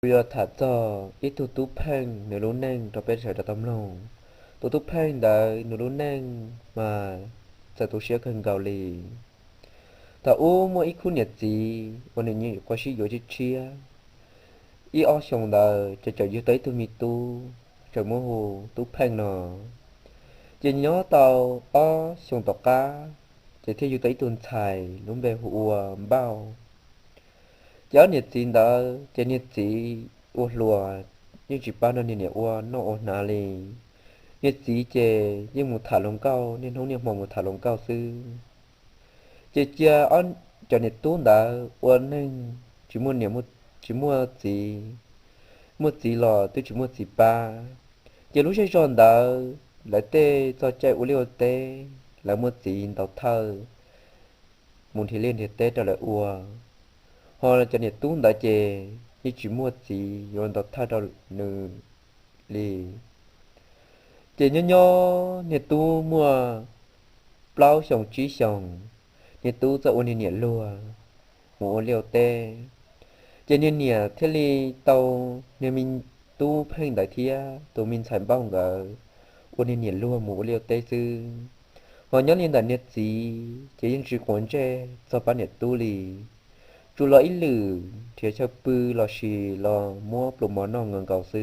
Kuv yuav tham txog ib tug tub pheej nws lub neej rau peb sawv daws tau mloog. Tus tub pheej ntawd nws lub neej mas txawm tu siab kawg nkaus li. Thaum ub muaj ib khub niam txiv uas nws nyuam qhuav sib yuav tshiab tshiab, ib ob xyoos ntawd ces txawm yug tau ib tug me tub, txawm muab hu tub pheej no. Ces nyob tau ob xyoos tom qab, ces thiaj yug tau ib tug ntxhais lub npe hu ua Npauj. Ces ob niam txiv ntawd ces niag txiv ua hluas yeej tsis pab nrog niag niam ua noj ua hnav li. Niag txiv ces yeej mus tham hluas nkauj, niaj hnub niaj hmo mus tham hluas nkauj xwb. Ces cia cov niam tub ntawd ua neej tsis muaj niam, tsis muaj txiv, muaj txiv los twb tsis muaj txiv pab. Ces lub zej zog ntawd lawv tej txog caij ua liaj ua teb, lawv muaj txiv ntaus thawj mus nrhiav liaj nrhiav teb rau lawv ua, ho cov niam tub ntawd ces yeej tsis muaj txiv yuav ntaus thawj rau nws li. Ces nyob nyob niag tub muaj plaub xyoos tsib xyoos, niag tub txawm ua niag niam luag mus ua liaj ua teb. Ces niag niam thiaj li tau niag me tub pheej ntawd thiab tus me ntxhais Npauj nkawd ua niag niam luag mus ua liaj ua teb xwb. Ho nyob li ntawm niag txiv ces yeej tsis quav ntsej txog pab niam tub li, tsuas los ib lwm nrhiav chaw pw los sis los muab pluas mov noj nkaus nkaus xwb.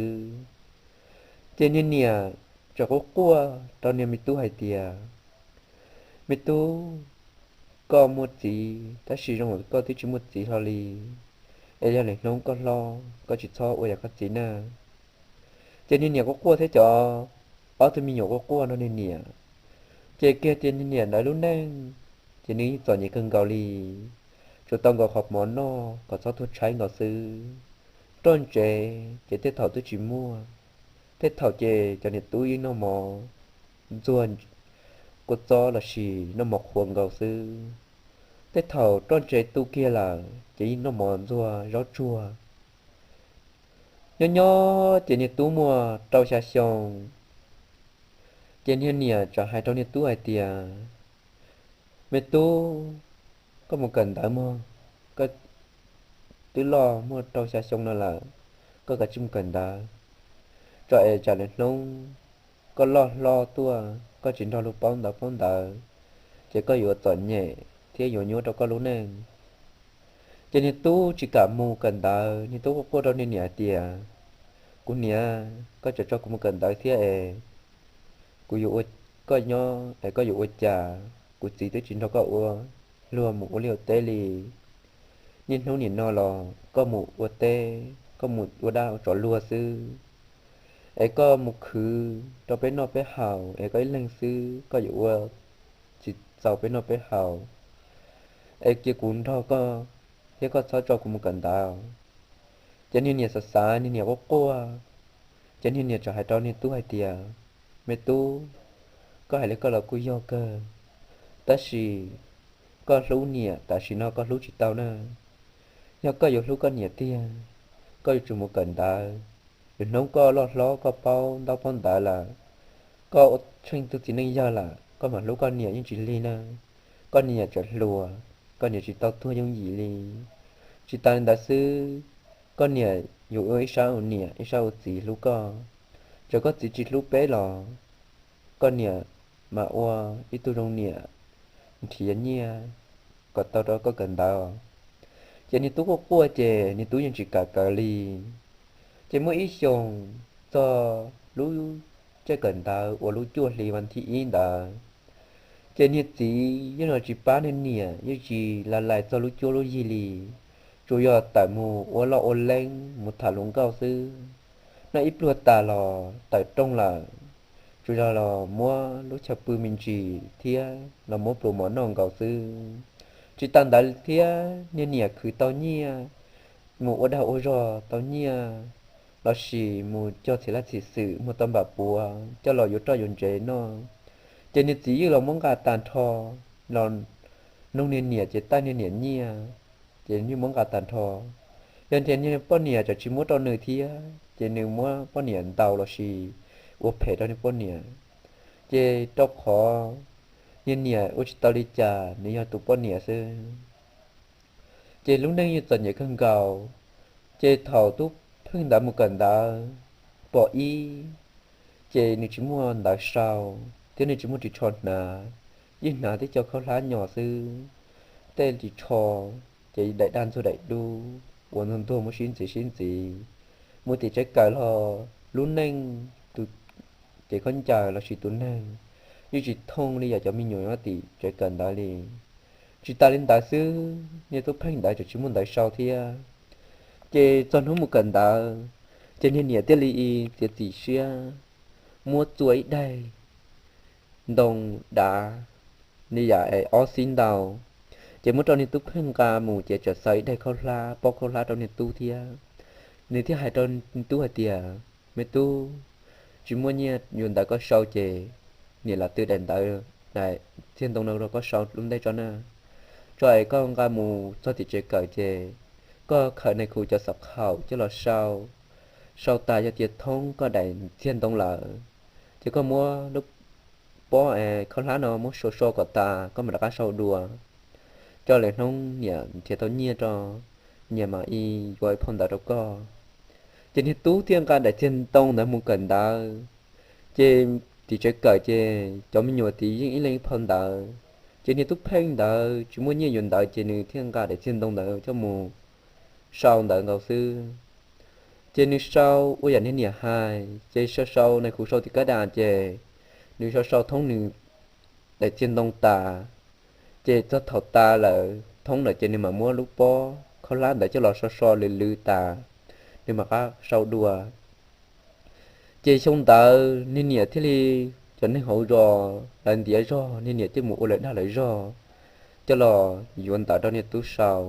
Ces niag niam txawm quaj quaj rau niag me tub hais tias, Me tub, koj muaj txiv tab sis zoo koj twb tsis muaj txiv hlo li, es yog lwm hnub koj hlob koj tsis txhob ua yam koj txiv na. Ces niag niam quaj quaj thiab cov ob tug me nyuam quaj quaj nrog niag niam. Ces kiag tias niag niam ntawd lub neej ces nws yeej txom nyem kawg nkaus li, tsuas tau nkaus qhov mov noj kom txhob tuag tshaib nkaus xwb. Roj ntsev ces tej thaum twb tsis muaj, tej thaum ces cov niam tub yeej noj mov ntxuag kua txob los sis noj mov qhuav nkaus xwb. Tej thaum roj ntsev tu kiag lawm ces yeej noj mov ntxuag zaub tsuag. Nyob nyob ces niag tub muaj rau xya xyoo, ces niag niam txawm hais rau niag tub hais tias, Me tub, koj mus kawm ntawv mog, koj twb loj muaj rau xya xyoo no lawm, koj kav tsij mus kawm ntawv tso es tsam lwm hnub koj loj hlob tuaj koj tsis nrog luag paub ntawv paub ntawv, ces koj yuav txom nyem thiab yuav nyuaj rau koj lub neej. Ces niag tub tsis kam mus kawm ntawv, niag tub quaj quaj rau niag niam hais tias, Kuv niam, koj tseem tso kuv mus kawm ntawv thiab es kuv yuav ua, koj nyob es koj yuav ua cas? Kuv txiv twb tsis nrog koj ua, luag mus ua liaj ua teb li. Niaj hnub nim no los koj mus ua teb, koj mus ua dab ua tsov luag xwb, es koj mus khwv rau peb noj peb haus es koj ib leeg xwb, koj yuav ua tsis txaus peb noj peb haus, es cia kuv nrog koj thiab koj txhob tso kuv mus kawm ntawv. Ces niag niam xav xav, niag niam quaj quaj, ces niag niam txawm hais rau niag tub hais tias, Me tub, koj hais li koj los kuj yog kawg, tab sis koj hlub niam tam sim no koj hlub tsis tau na. Yog koj yuav hlub koj niam tiag, koj yuav tsum mus kawm ntawv. Lwm hnub koj loj hlob koj paub ntaub paub ntawv lawm, koj tsheej tug txiv neej yawg lawm, koj mam hlub koj niam yeej tsis lig na. Koj niam tseem hluas, koj niam tsis tau tuag yooj yim li. Tsis tas li ntawd xwb, koj niam yuav ua ib sab ua niam ib sab ua txiv hlub koj. Txawm koj txiv tsis hlub peb los koj niam mas ua ib tug zoo niam nrhiav nyiaj kom tau rau koj kawm ntawv. Ces niag tub quaj quaj ces niag tub yeej tsis kam kawm li. Ces muaj ib xyoos txog lub caij kawm ntawv uas lub cuaj hli vas thib ib ntawd, ces niag txiv yeej los tsis pab niag niam, yeej tsis la lais txog lub cuab lub yig li, tsuas yog tawm mus ua loj ua leeb mus tham hluas nkauj xwb. Noj ib pluag tas los tawm rooj lawm, tsuas yog los muab lub chaw pw me ntsis thiab los muab pluas mov noj nkaus xwb. Tsis tas ntawd thiab, niag niam khwv tau nyiaj, mus ua dag ua zog tau nyiaj, los sis mus cog txhim laj txhim xwm muag tau npam puav coj los yuav roj yuav ntsev noj, ces niag txiv yeej los muab nqa tag nrho, los nug niag niam ces taij niag niam nyiaj, ces yeej muab nqa tag nrho. Yog tias niag poj niam tseem tsis muab rau nws thiab ces nws muab poj niam ntaus los sis ua phem rau niag poj niam. Ces rau qhov niag niam ua tsis tau li cas, nws yog tus poj niam xwb. Ces lub neej yeej txom nyem kawg nkaus. Ces thaum tub pheej ntawd mus kawm ntawv pos ib, ces nws tsis muaj ntawv sau thiab nws tsis muaj ris tsho hnav, yeej hnav tib co khaub hlab nyos xwb, tej ris tsho ces daim dag ntxuag daim dub uas ntxuag ntxuag muab sib ntxiv sib ntxiv. Mus tim tsev kawm los lub neej, tus, ces khaub ncaws lossis tus neeg yeej tsis thooj li yam cov me nyuam nyob tim tsev kawm ntawv li. Tsis tas li ntawd xwb, niag tub pheej ntawd tseem tsis muaj ntawv sau thiab. Ces txog hnub mus kawm ntawv, ces niag niam thiaj li txiav txim siab muab txua ib daig ntoo dav li yam es ob xib ntau, ces muab rau niag tub pheej nqa mus ces tseem xaws ib daig khaub hlab, pob khaub hlab rau niag tub thiab. Nws thiaj hais rau niag tub hais tias, Me tub, tsis muaj nyiaj yuav ntawv koj sau ces niam lam tw daim ntawv, daim txiag ntoo no rau koj sau lub ntej tso na, tso es koj nqa mus txog tim tsev kawm ces koj khaws nais khu cov xov khaum coj los sau. Sau tas yog tias thoob koj daim txiag ntoo lawm, ces koj muab lub pob es khaub hlab no muab so so kom tas koj mam rov qab sau dua. Coj lawm hnub niam nrhiav tau nyiaj rau, niam mam li yuav ib phau ntawv rau koj. Ces niag tub thiaj nqa daim txiag ntoo ntawd mus kawm ntawv. Ces tim tsev kawm ces cov me nyuam tid yeej ib leeg ib phau ntawv. Ces niag tub pheej ntawd tsis muaj nyiaj yuav ntawv ces nws thiaj nqa daim txiag ntoo ntawd coj mus sau ntawv nkaus xwb. Ces nws sau ua yam niag niam hais, ces sau sau nais khu sau tim kab das ces nws sau sau thoob nws daim txiag ntoo tas. Ces txog thaum tas lawm thoob lawm ces nws mam muab lub pob khaub hlab ntawd coj los so so lwv lwv tas, nws mam rov qab sau dua. Ces xyoo ntawd niag niam thiaj li, cov neeg hauv zos lawv ntiav zog, niag niam thiaj mus ua lawv dag lawv zog coj los yuav ntawv rau niag tub sau.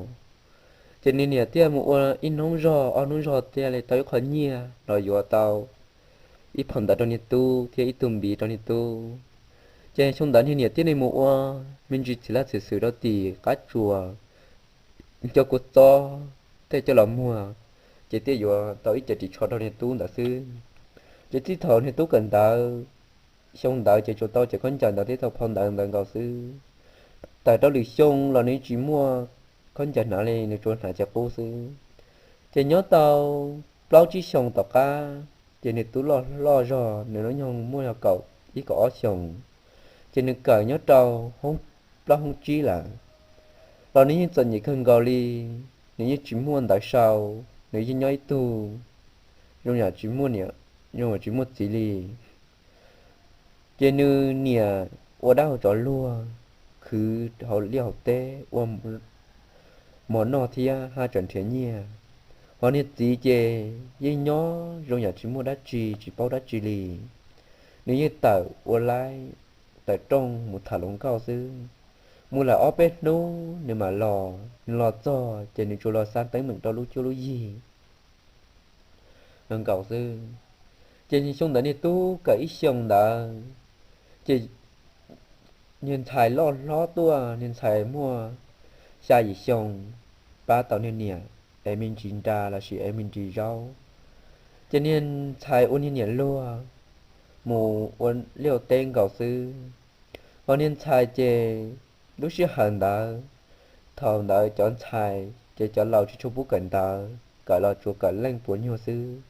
Ces niag niam thiaj mus ua ib hnub zog ob hnub zog thiaj li tau ib qho nyiaj los yuav tau ib phau ntawv rau niag tub thiab ib tug npiv rau niag tub. Ces xyoo ntawd niag niam thiaj li mus ua me ntsis txiv laj txiv xwm rau tim qab tsuas, coj kua txob tej coj los muag, ces thiaj yuav tau ib ce ris tsho rau niag tub ntawd xwb. Ces txij thaum niag tub kawm ntawv, xyoo ntawd ces tsuas tau ces khaub ncaws ntawd thiab tau phau ntawv ntawd nkaus xwb. Tawm rau lwm xyoo los nws tsis muaj khaub ncaws hnav li, nws tsuas hnav cov qub xwb. Ces nyob tau plaub tsib xyoos tom qab, ces nws tub loj loj zog, nws hnub nyoog muaj yog kaum ib kaum ob xyoos, ces nws kawm nyob rau hoob plaub hoob tsib lawm. Los nws yeej txom nyem kawg nkaus li, nws yeej tsis muaj ntawv sau, nws yeej nyob ib tug zoo yam tsis muaj niam, zoo yam tsis muaj txiv li. Ces nws niam ua dab ua tsov luag, khwv hauv liaj hauv teb ua mov noj thiab haj tseem nrhiav nyiaj. Ho niag txiv ces yeej nyob zoo yam tsis muaj dab tsi, tsis paub dab tsi li. Nws yeej tawm ua laib, tawm rooj mus tham hluas nkauj xwb. Mus lawm ob peb hnub nws mam los, nws los txog ces nws tsuas los xa teeb meem rau lub cuab lub yig nkaus xwb. Ces xyoo ntawd niag tub kawm ib xyoos ntawd, ces niag ntxhais loj hlob tuaj, niag ntxhais muaj xya yim xyoo, pab tau niag niam ev me ntsis nra lossis ev me ntsis zaub. Ces niag ntxhais ua niag niam luag mus ua liaj ua teb nkaus xwb. Ho niag ntxhais ces lub sij hawm ntawd, thaum ntawd cov ntxhais ces cov laus tsis tshua pub kawm ntawv, kawm los tsuas kawm leej puas nyuag xwb,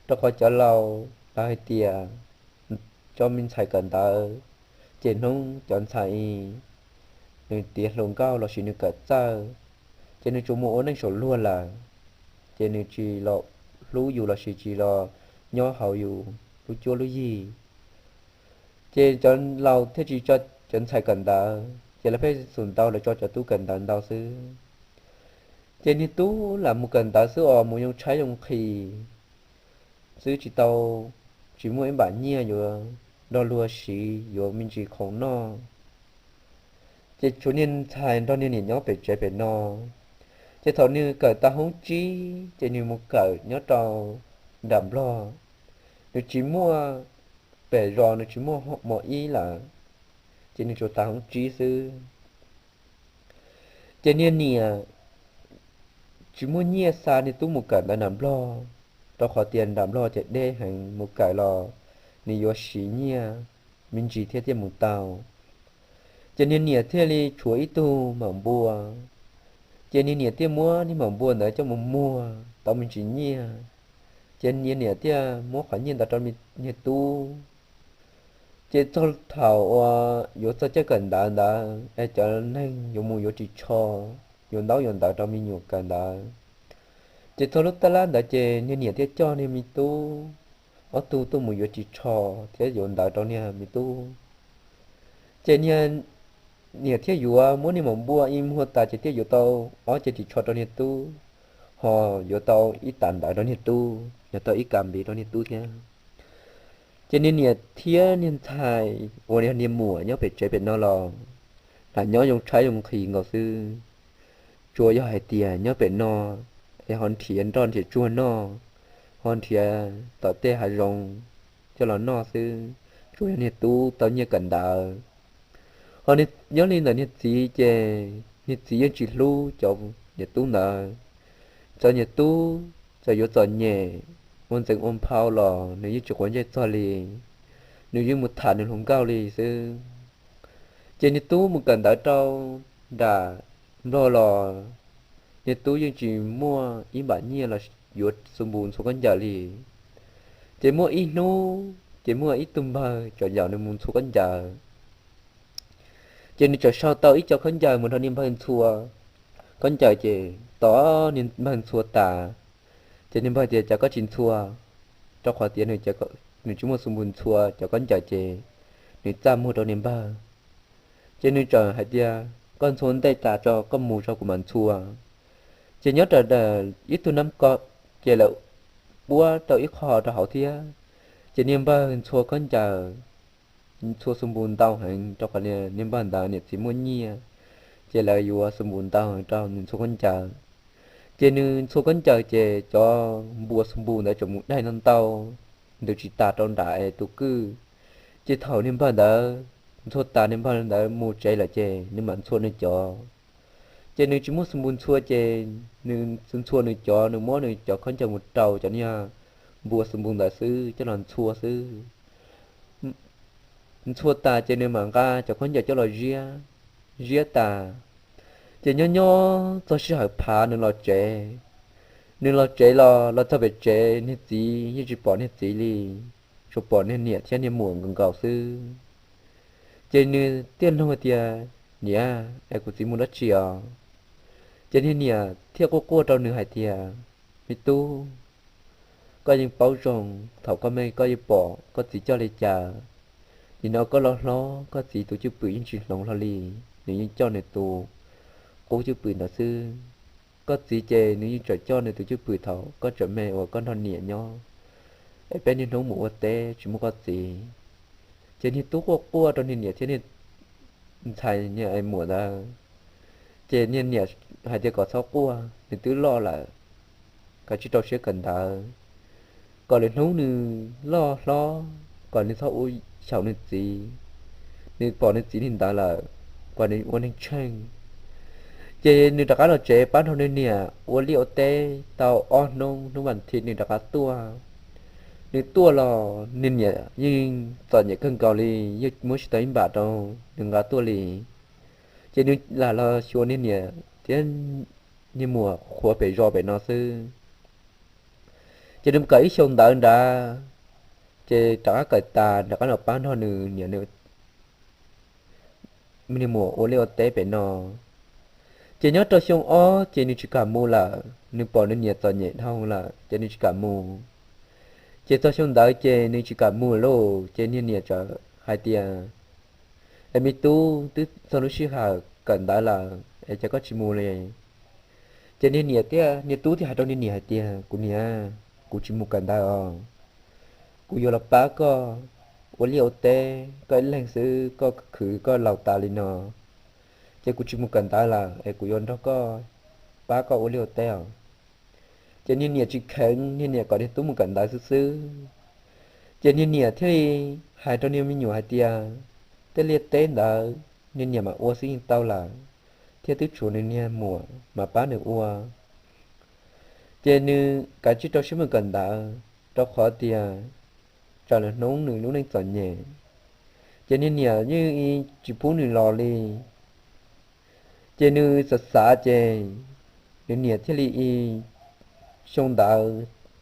rau qhov cov laus lawv hais tias cov me ntxhais kawm ntawv, ces hnub cov ntxhais nws tiav hluas nkauj lossis nws kawm txawj, ces nws tsuas mus ua neej saum luag lawm, ces nws tsis los hlub yus lossis tsis los nyob hauv yus lub cuab lub yig. Ces cov laus thiaj tsis tso cov ntxhais kawm ntawv, ces lawv pheej xum ntau lawv tso cov tub kawm ntawv ntau xwb. Ces niag tub lam mus kawm ntawv xwb os, mus yoo tshaib yoo nqhis xwb, tsis tau, tsis muaj ib npam nyiaj yuav nrog luag siv, yuav me ntsis khoom noj. Ces tshuav niag ntxhais nrog niag niam nyob pem tsev pem no. Ces thaum nws kawm tag hoob tsib ces nws mus kawm nyob rau nram Nplog. Nws tsis muaj, pem zos nws tsis muaj mos ib lawm, ces nws tsuas tag hoob tsib xwb. Ces niag niam tsis muaj nyiaj xa niag tub mus kawm ntawv nram Nplog, rau qhov tias nram Nplog ces deb heev, mus kawm los nws yuav siv nyiaj me ntsis thiaj thiaj mus tau. Ces niag niam thiaj li tshuav ib tug maum npua, ces niag niam thiaj muab niag maum npua ntawd coj mus muag tau me ntsis nyiaj, Ces niag niam thiaj muab qhov nyiaj ntawd rau niag tub. Ces txog thaum uas yuav txog caij kawm ntawv ntawd es cov neeg yuav mus yuav ris tsho, yuav ntaub yuav ntawv rau me nyuam kawm ntawv. Ces txog lub tab lab ntawd ces niag niam thiaj coj niag me tub ob tug tuaj mus yuav ris tsho thiab yuav ntawv rau niag me tub. Ces niag niam thiaj yuav muab niag maum npua ib muag tas ces thiaj yuav tau ob cev ris tsho rau niag tub, ho yuav tau ib tas ntawv rau niag tub, yuav tau ib kas npiv rau niag tub thiab. Ces niag niam thiab niag ntxhais uas yog niag muam nyob pem tsev pem no los lam nyob zoo tshaib zoo nqhis nkaus xwb. Tsuas yog hais tias nyob pem no es ho nrhiav nroj nrhiav tsuag noj, ho nrhiav tom tej hav zoov coj los noj xwb, tsuas yog niag tub tau nyiaj kawm ntawv. Ho nyob li ntawm niag txiv ces niag txiv yeej tsis hlub cov niam tub ntawd. Txawm niam tub txawm yuav txom nyem ua ntxeev ua nphau los nws yeej tsis quav ntsej txog li, nws yeej mus tham nws hluas nkauj li xwb. Ces niag tub mus kawm ntawv rau nram Nplog los niag tub yeej tsis muaj ib npam nyiaj los yuav xu npus ntxhua khaub ncaws li. Ces muaj ib hnub ces muaj ib tug npawg tsom yaum nws mus ntxhua khaub ncaws. Ces nws txawm sau tau ib co khaub ncaws mus rau niag npawg ntxhua khaub ncaws ces tos niag npawg ntxhua tas. Ces niag npawg tias, Cas koj tsis ntxhua? Rau qhov tias nws tsis muaj xu npus ntxhua cov khaub ncaws ces nws txaj muag rau niag npawg. Ces nws txawm hais tias, Koj ntxhua ntej tas tso, koj mus tso kuv mam ntxhua. Ces nyob raws ib tug nab ko ces lawv puab rau ib qho rau hauv thiab. Ces niag npawg ntxhua khaub ncaws, ntxhua xu npus ntau heev rau qhov niag npawg ntawd niam txiv muaj nyiaj, ces lawv yuav xu npus ntau heev rau nws ntxhua khaub ncaws. Ces nws ntxhua khaub ncaws ces cov npua xu npus ntawd tseem mus daig ntau ntau ntws tsis tas rau nram es tus kwj. Ces thaum niag npawg ntawd ntxhua tas niag npawg ntawd mus tsev lawm ces nws mam ntxhua nws cov. Ces nws tsis muaj xu npus ntxhua ces nws ntxhua nws cov, nws muab nws cov khaub ncaws mus rau cov niag npua xu npus ntawd xwb coj los ntxhua xwb. Ntxhua tas ces nws mam nqa cov khaub ncaws coj los ziab, ziab tas. Ces nyob nyob txog sij hawm phav nws los tsev. Nws los tsev los los txog pem tsev niag txiv yeej tsis pom niag txiv li, tsuas pom niag niam thiab niag muam nkaus nkaus xwb. Ces nws thiaj nug tias, Niam, es kuv txiv mus dab tsi os? Ces niag niam thiaj quaj quaj rau nws hais tias, Me tub, koj yeej paub zoo, thaum koj me koj yeej pom koj txiv coj li cas. Nim no koj loj hlob, koj txiv tus cwj pwm yeej tsis hloov hlo li, nws yeej coj nws tus qub cwj pwm ntawd xwb. Koj txiv ces nws yeej tseem coj nws tus cwj pwm thaum koj tseem me uas koj nrog niam nyob, es peb niaj hnub mus ua teb tsis muaj koj txiv. Ces niag tub quaj quaj rau niag niam thiab niag ntxhais niag muam ntawd. Ces niag niam hais tias kom txhob quaj, nws twb loj lawm, kav tsij rau siab kawm ntawv, kom lwm hnub nws loj hlob kom nws txhob ua xyaum nws txiv. Nws pom nws txiv li ntawd lawm, kom nws ua neeg tsheej. Ces nws rov qab los tsev pab nrog nws niam ua liaj ua teb tau ob hnub, hnub vas thiv nws rov qab tuaj. Nws tuaj los nws niam yeej txom nyem kawg nkaus li, yeej muab tsis tau ib npam rau nws nqa tuaj li. Ces nws lam los xyuas nws niam thiab niag muam qhuav pem zos pem no xwb. Ces nws kawm ib xyoo ntawv nrad, ces rov qab kawm tas rov qab los pab nrog nws niam nws niag muam ua liaj ua teb pem no. Ces nyob rau xyoo ob ces nws tsis kam mus lawm, nws pom nws niam txom nyem dhau lawm ces nws tsis kam mus. Ces txog xyoo ntawd ces nws tsis kam mus lauj, ces niag niam txawm hais tias, Es me tub, twb txog lub sij hawm kawm ntawv lawm es cas koj tsis mus li? Ces niag niam thiaj, niag tub thiaj hais rau niag niam hais tias, Kuv niam, kuv tsis mus kawm ntawv os. Kuv yuav los pab koj ua liaj ua teb, koj ib leeg xwb, koj khwv koj laus tas li no, ces kuv tsis mus kawm ntawv lawm es kuv yuav nrog koj, pab koj ua liaj ua teb os. Ces niag niam tsis kheev, niag niam kom niag tub mus kawm ntawv xwb xwb. Ces niag niam thiaj li hais rau niag me nyuam hais tias, Tej liaj teb ntawd niag niam mam ua xwb yeej tau lawm, thiab twb tshuav nws niag muam mas pab nws ua. Ces nws kav tsij rau siab mus kawm ntawv, rau qhov tias tsam lwm hnub nws lub neej txom nyem, ces niag niam yeej tsis pub nws los li. Ces nws xav xav ces nws niam thiaj li ib xyoo ntawd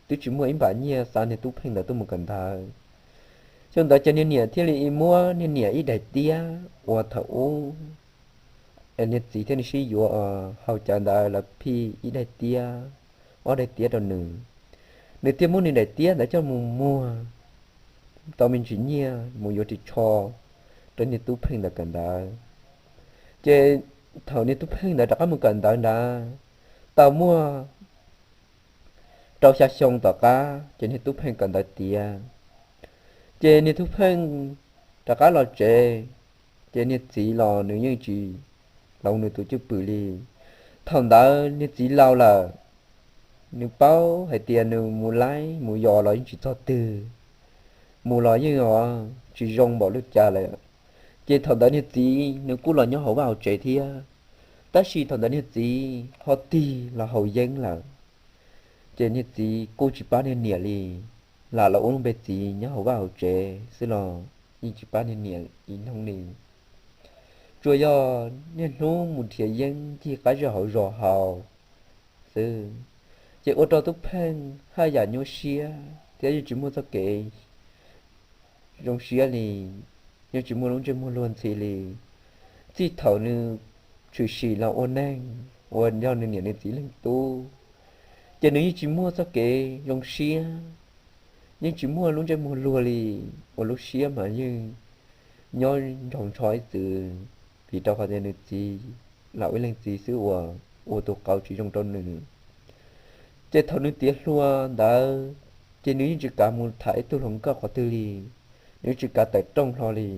twb tsis muaj ib npam nyiaj xa niag tub pheej ntawd tuaj mus kawm ntawv. Xyoo ntawd ces niag niam thiaj li muab niag niam ib daim tiab uas thaum ub niag txiv thiab nws sib yuav hau cawv ntawd lawv phij ib daim tiab, ob daim tiab rau nws. Nws thiaj muab nws daim tiab ntawd coj mus muag tau me ntsis nyiaj mus yuav ris tsho rau niag tub pheej ntawd kawm ntawv. Ces thaum niag tub pheej ntawd rov qab mus kawm ntawv ntawd, tau muaj rau xya xyoo tom qab ces niag tub pheej kawm ntawv tiav. Ces niag tub pheej rov qab los tsev, ces niag txiv los nws yeej tsis hloov nws tus cwj pwm li. Thaum ntawd niag txiv laus lawm, nws paub hais tias nws mus laib mus yos los yeej tsis txog twg, mus los yeej tsis zoo npaum li cas lawm. Ces thaum ntawd niag txiv nws kuj los nyob hauv vaj hauv tsev thiab, tab sis thaum ntawd niag txiv ho tig los haus yeeb lawm. Ces niag txiv kuj tsis pab niag niam li, lam los ua lub npe txiv nyob hauv vaj hauv tsev xwb los yeej tsis pab niag niam ib hnub li. Tsuas yog niaj hnub mus nrhiav yeeb ncig qab zej hauv zos haus xwb, ces ua rau tub pheej haj yam nyuaj siab thiab yeej tsis muaj txoj kev zoo siab li, yeej tsis muaj lub ntsej muag luag ntxhi li. Txij thaum nws tshwm sim los ua neeg uas yog nws niam nws txiv leej tub, ces nws yeej tsis muaj txoj kev zoo siab, yeej tsis muaj lub ntsej muag luag li, ua lub siab mas yeej nyob nrog ntsho ib txwm, vim rau qhov tias nws txiv, lam ua ib leej txiv xwb uas ua tus qauv tsis zoo rau nws. Ces thaum nws tiav hluas ntawd, ces nws yeej tsis kav mus tham ib tug hluas nkauj qhov twg li, nws tsis kav tawm rooj hlo li.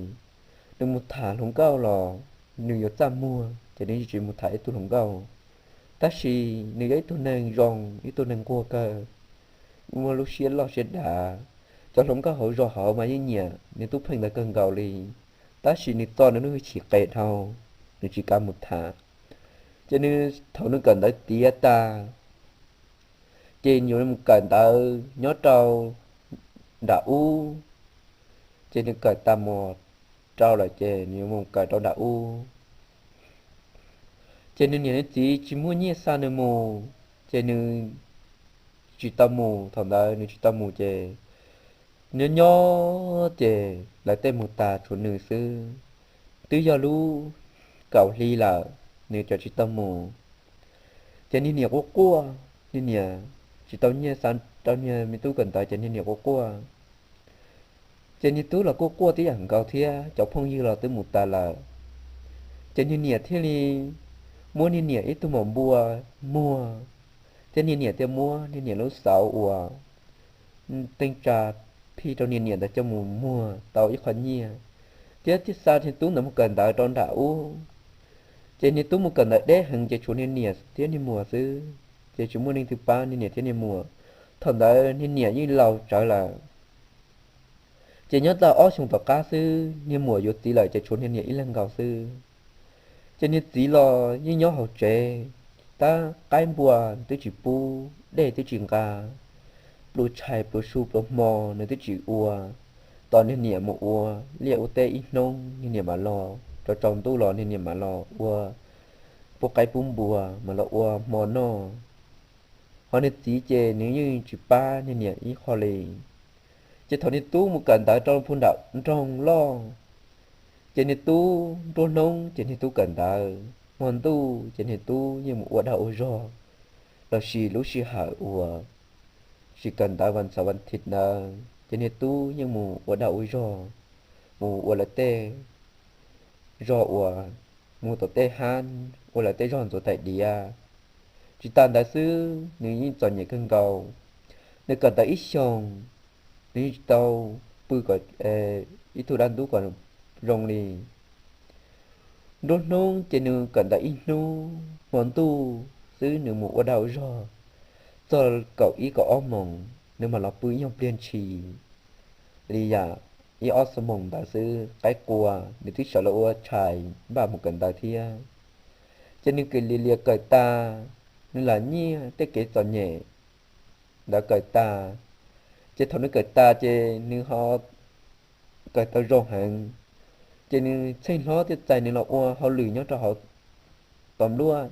Nws mus tham hluas nkauj los nws yuav txaj muag, ces nws yeej tsis mus tham ib tug hluas nkauj. Tab sis nws yog ib tug neeg zoo, ib tug neeg nquag kawg, muaj lub siab loj siab dav. Cov hluas nkauj hauv zos hauv mas yeej nyiam nws tub pheej ntawd kawg nkaus li, tab sis nws txo nws lub hwj chim qes dhau, nws tsis kav mus tham. Ces nws thaum nws kawm ntawv tiav tag, ces nws yuav mus kawm ntawv nyob rau nram ub, ces nws kawm tag mos rau lawm ces nws yuav mus kawm rau nram ub. Ces nws niam nws txiv tsis muaj nyiaj xa nws mus, ces nws tsis tau mus, thaum ntawd nws tsis tau mus ces nyob nyob ces lawv tej mus tas tshuav nws xwb. Twb yog lub kaum hli lawm nws tseem tsis tau mus. Ces niag niam quaj quaj, niag niam tsis tau nyiaj xa rau niag me tub kawm ntawv ces niag niam quaj quaj. Ces niag tub los kuj quaj tib yam nkaus thiab, cov phooj ywg los twb mus tas lawm. Ces niag niam thiaj li muab niag niam ib tug maum npua muag, thiab niag niam thiaj muab niag niam lub xauv uas teej tsa phij rau niag niam ntawd coj mus muag tau ib qho nyiaj, thiab thiaj xa niag tub ntawd mus kawm ntawv rau nram ub. Ces niag tub mus kawm ntawv deb heev ces tshuav niag niam thiab niag muam xwb, ces tsis muaj leej twg pab niag niam thiab niag muam. Thaum ntawd niag niam yeej laus tsawv lawm. Ces nyob tau ob xyoos tom qab xwb niag muam yuav txiv lawm ces tshuav niag niam ib leeg nkaus xwb. Ces niag txiv los yeej nyob hauv tsev, tab qaib npua twb tsis pub, dej twb tsis nqa, pluas tshais pluas su pluas hmo nws twb tsis ua. Tos niag niam mus ua liaj ua teb ib hnub niag niam mam los, rau tsaus ntuj los niag niam mam los ua pub qaib pub npua mam los ua hmo noj. Ho niag txiv ces nws yeej tsis pab niag niam ib qho li. Ces thaum niag tub mus kawm ntawv rau pem nram nroog loj, ces niag tub nruab hnub ces niag tub kawm ntawv, hmo ntuj ces niag tub yeej mus ua dag ua zog, los sis lub sij hawm uas tsis kawm ntawv vas xaum vas thiv ntawd ces niag tub yeej mus ua dag ua zog, mus ua lawv tej zog uas, mus tom tej hab ua lawv tej zog ntxuav tais diav. Tsis tas ntawd xwb nws yeej txom nyem kawg nkaus. Nws kawm ntawv ib xyoos, nws yeej tsis tau pw kom ib tug dab ntub kom zoo li. Nruab hnub ces nws kawm ntawv ib hnub, hmo ntuj xwb nws mus ua dag ua zog, txog kaum ib kaum ob moos nws mam los pw ib nyuag pliag ntshis li yam ib ob xuab moos ntawd xwb qaib qua, nws twb sawv los ua tshais npaj mus kawm ntawv thiab. Ces nws kawm lias lias kawm tas, nws lam nyiaj tej kev txom nyem ntawd kawm tas. Ces thaum nws kawm tas ces nws ho kawm tau zoo heev, ces nws txheej hlob thiaj txais nws los ua hauj lwm nyob rau hauv tom luaj.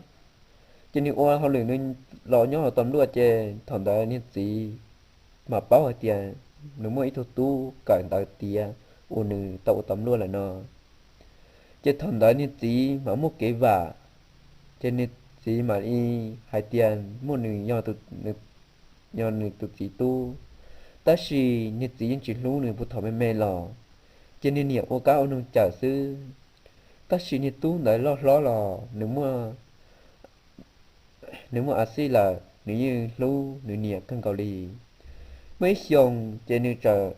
Ces nws ua hauj lwm nws los nyob hauv tom luaj ces thaum ntawd niag txiv mam paub hais tias nws muaj ib tug tub kawm ntawv tiav uas nws tau ua tau npluaj lawm no. Ces thaum ntawd niag txiv mam muaj kev vam, ces niag txiv mam li hais tias muaj nws yog nws tus txiv tub, tab sis niag txiv yeej tsis hlub nws puag thaum me me los, ces niag niam ua kab ua noog cawm xwb. Tab sis niag tub ntawd loj hlob los nws muaj nws muaj a xij lawm, nws yeej hlub nws niam kawg nkaus li. Muaj ib xyoo ces nws txawm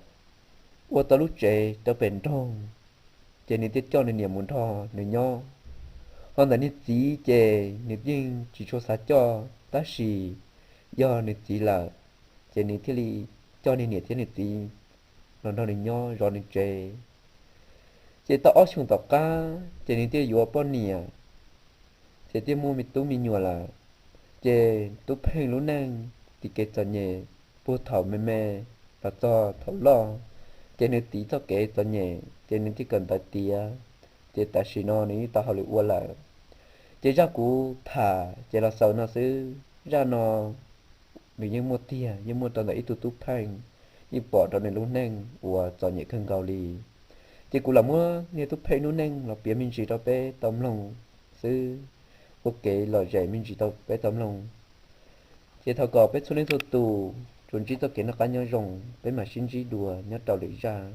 ua tau lub tsev rau pem nroog, ces nws thiaj coj nws niam mus nrog nws nyob. Ho ntawm niag txiv ces nws yeej tsis tshua xav coj, tab sis yog nws txiv lawm, ces nws thiaj li coj niag niam thiab nws txiv los nrog nws nyob zov nws tsev. Ces tau ob xyoo tom qab ces nws thiaj yuav poj niam, ces thiaj muaj me tub me nyuam lawm. Ces Tub Pheej lub neej txoj kev txom nyem puag thaum me me los txog thaum loj, ces nws tiv txoj kev txom nyem ces nws thiaj kawm ntawv tiav, ces tam sim no nws yeej tau hauj lwm ua lawm. Ces zaj kuv tham ces los xaus no xwb. Zaj no nws yeej muaj tiag, yeej muaj rau ntawm ib tug Tub Pheej, yeej pom rau nws lub neej uas txom nyem kawg nkaus li. Ces kuv los muab niag Tub Pheej lub neej los piav me ntsis rau peb tau mloog xwb, ua kev lom zem me ntsis rau peb tau mloog. Ces thov kom peb txhua leej txhua tus tsuas ntsib txoj kev noj qab nyob zoo, peb mam sib ntsib dua nyob rau lwm zaj.